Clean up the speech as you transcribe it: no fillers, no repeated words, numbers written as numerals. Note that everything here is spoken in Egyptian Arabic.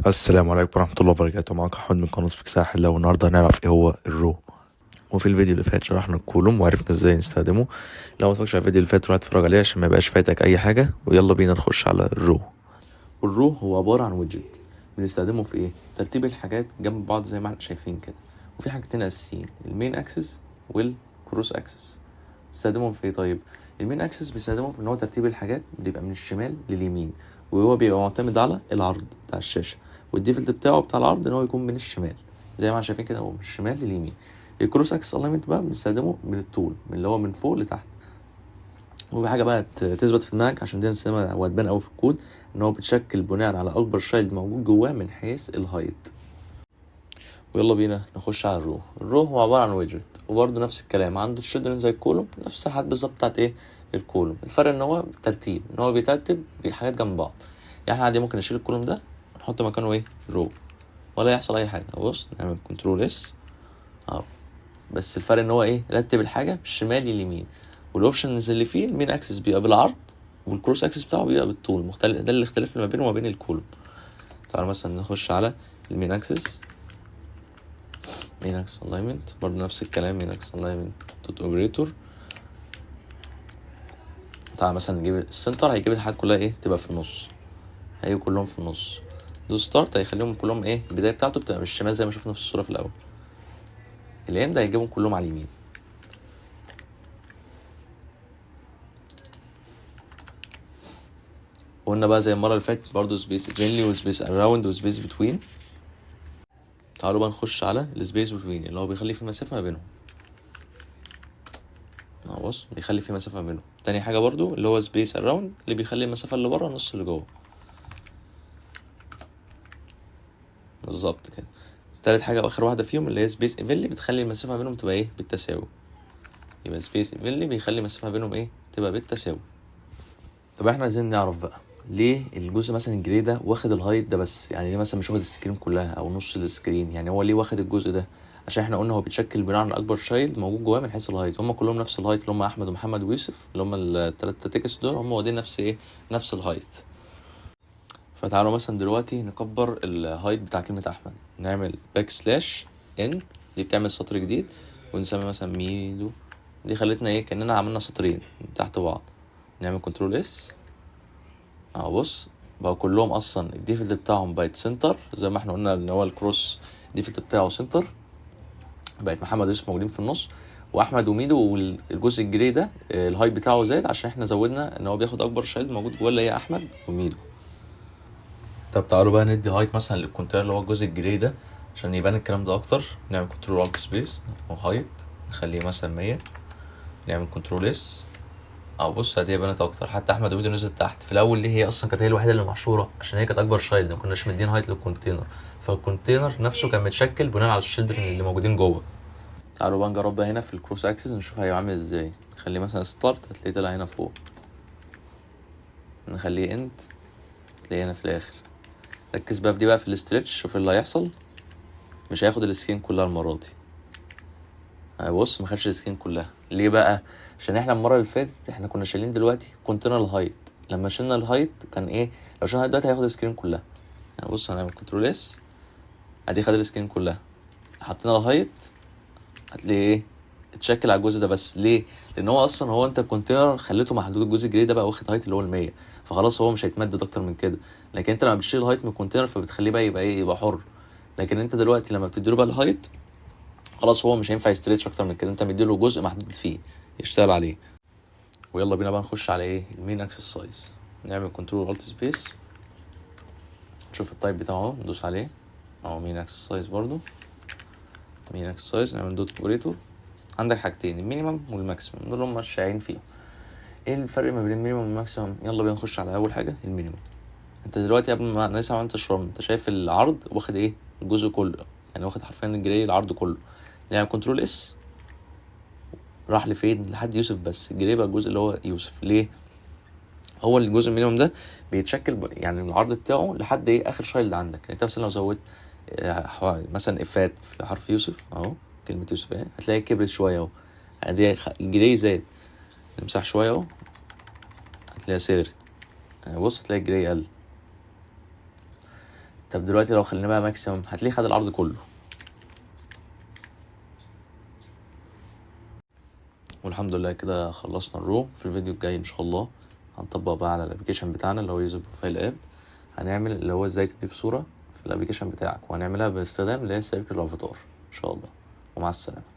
السلام عليكم ورحمة الله وبركاته. معاكم أحمد من قناة فيك ساحل. والنهاردة هنعرف ايه هو ال row. وفي الفيديو اللي فات شرحنا ال column وعرفنا ازاي نستخدمه. لو ما اتفرجتش على الفيديو اللي فات روح اتفرج عليه عشان ما يبقاش فايتك اي حاجة. ويلا بينا نخش على ال row. وال row هو عبارة عن widget بنستخدمه في ايه؟ ترتيب الحاجات جنب بعض زي ما احنا شايفين كده. وفي حاجتين اساسيين، ال main axis وال cross axis. تستخدمهم في ايه؟ طيب ال main axis بيستخدمه في ان هو ترتيب الحاجات بيبقى من الشمال لليمين، وهو بيبقى معتمد على العرض بتاع الشاشة، وال default بتاعه بتاع العرض ان هو يكون من الشمال زي ما احنا شايفين كده، هو من الشمال لليمين. ال cross axis alignment بقى بنستخدمه من الطول، من اللي هو من فوق لتحت. وفي حاجة بقى تثبت في دماغك عشان دي نستخدمها وهتبان قوي في الكود، ان هو بيتشكل بناء على اكبر child موجود جواه من حيث ال height. ويلا بينا نخش على ال row. ال row هو عبارة عن widget، وبرده نفس الكلام عنده children زي ال column، نفس الحاجات بالظبط بتاعت ايه ال column. الفرق ان هو ترتيب، ان هو بيترتب بحاجات جنب بعض. يعني احنا عادي ممكن نشيل ال column ده ونحط مكانه ايه row ولا يحصل اي حاجة. بص نعمل control S اهو، بس الفرق ان هو ايه رتب الحاجة من الشمال لليمين. وال options اللي فيه ال main axis بيبقى بالعرض وال cross axis بتاعه بيبقى بالطول، مختلف. ده الاختلاف اللي ما بينه وما بين ال column. تعالوا مثلا نخش على ال main axis، main axis alignment برضه نفس الكلام، main axis alignment dot operator. تعال مثلا نجيب ال center، هيجيب الحاجات كلها ايه تبقى في النص، هيجوا كلهم في النص. dot start هيخليهم كلهم ايه البداية بتاعته بتبقى من الشمال زي ما شفنا في الصورة في الاول. ال end هيجيبهم كلهم على اليمين. قلنا بقى زي المرة اللي فاتت برضه space evenly و space around و space between. تعالوا بقى نخش على ال space between اللي هو بيخلي في مسافة ما بينهم. بص بيخلي في مسافة ما بينهم. تاني حاجة برضو اللي هو space around اللي بيخلي المسافة اللي بره نص اللي جوه بالظبط كده. تالت حاجة واخر واحدة فيهم اللي هي space evenly بتخلي المسافة ما بينهم تبقى ايه بالتساوي. يبقى space evenly بيخلي المسافة ما بينهم ايه تبقى بالتساوي. طب احنا عايزين نعرف بقى ليه الجزء مثلا ال gray ده واخد ال height ده بس، يعني ليه مثلا مش واخد ال screen كلها او نص ال screen؟ يعني هو ليه واخد الجزء ده؟ عشان احنا قلنا هو بيتشكل بناء على اكبر child موجود جواه من حيث ال height. هم كلهم نفس ال height اللي هم احمد ومحمد ويوسف اللي هم التلاتة text دول، هم واخدين نفس ايه نفس ال height. فتعالوا مثلا دلوقتي نكبر ال height بتاع كلمة احمد، نعمل backslash n دي بتعمل سطر جديد، ونسمي مثلا ميدو. دي خلتنا ايه كأننا عملنا سطرين تحت بعض. نعمل control S اهو، بص بقى كلهم اصلا ال default بتاعهم بقت center زي ما احنا قلنا ان هو ال cross default بتاعه center. بقت محمد ويوسف موجودين في النص، واحمد وميدو والجزء ال gray ده ال height بتاعه زاد عشان احنا زودنا ان هو بياخد اكبر child موجود جوه اللي هي احمد وميدو. طب تعالوا بقى ندي height مثلا لل container اللي هو الجزء ال gray ده عشان يبان الكلام ده اكتر. نعمل control alt space و height نخليه مثلا 100، نعمل control S اهو، بص هدي بانت اكتر. حتى احمد وميدو نزل تحت في الاول. ليه؟ هي اصلا كانت هي الوحيدة اللي محشوره عشان هي كانت اكبر child، ما كناش مدين height لل container، فال container نفسه كان متشكل بناء على ال children اللي موجودين جوه. تعالوا بقى نجرب بقى هنا في ال cross axis نشوف هيبقى عامل ازاي. نخليه مثلا start هتلاقيه طلع هنا فوق، نخليه end هتلاقيه هنا في الاخر. ركز بقى في دي بقى في ال stretch، شوف اللي هيحصل. مش هياخد ال screen كلها المرة دي. بص ما خدش ال screen كلها. ليه بقى؟ عشان احنا المرة اللي فاتت احنا كنا شايلين دلوقتي container ال height، لما شلنا ال height كان ايه؟ لو شلنا ال height دلوقتي هياخد ال screen كلها. بص هنعمل control S ادي خد ال screen كلها. حطينا ال height هتلاقيه ايه اتشكل على الجزء ده بس. ليه؟ لان هو اصلا هو انت ال container خليته محدود، الجزء ال gray ده بقى واخد height اللي هو ال 100، فخلاص هو مش هيتمدد اكتر من كده. لكن انت لما بتشيل ال height من ال container فبتخليه بقى يبقى ايه يبقى حر. لكن انت دلوقتي لما بتديله بقى ال height خلاص هو مش هينفع ي stretch اكتر من كده، انت مديله جزء محدود فيه يشتغل عليه. ويلا بينا بقى نخش على ايه ال main axis size. نعمل control alt space نشوف ال type بتاعه اهو، ندوس عليه اهو main axis size برضو main axis size. نعمل dot operator. عندك حاجتين ال minimum وال maximum، دول هم الشائعين فيهم. ايه الفرق ما بين ال minimum وال maximum؟ يلا بينا نخش على اول حاجة ال minimum. انت دلوقتي قبل ما انا لسه ما عملتش run، انت شايف العرض واخد ايه الجزء كله، يعني واخد حرفيا ال gray العرض كله. يعني control S راح لفين؟ لحد يوسف بس. ال gray بقى الجزء اللي هو يوسف. ليه؟ هو الجزء ال minimum ده بيتشكل يعني العرض بتاعه لحد ايه اخر child عندك. يعني انت مثلا لو زودت مثلا افات في حرف يوسف اهو، كلمة يوسف اهي، هتلاقي كبرت شوية اهو، ادي ال gray زاد. نمسح شوية اهو هتلاقيها صغرت. بص هتلاقي ال gray قل. طب دلوقتي لو خلينا بقى maximum هتلاقيه خد العرض كله. والحمد لله كده خلصنا ال row. في الفيديو الجاي ان شاء الله هنطبق بقى على ال application بتاعنا اللي هو user profile app، هنعمل اللي هو ازاي تضيف صورة في ال application بتاعك، وهنعملها باستخدام اللي هي circle avatar ان شاء الله. ومع السلامة.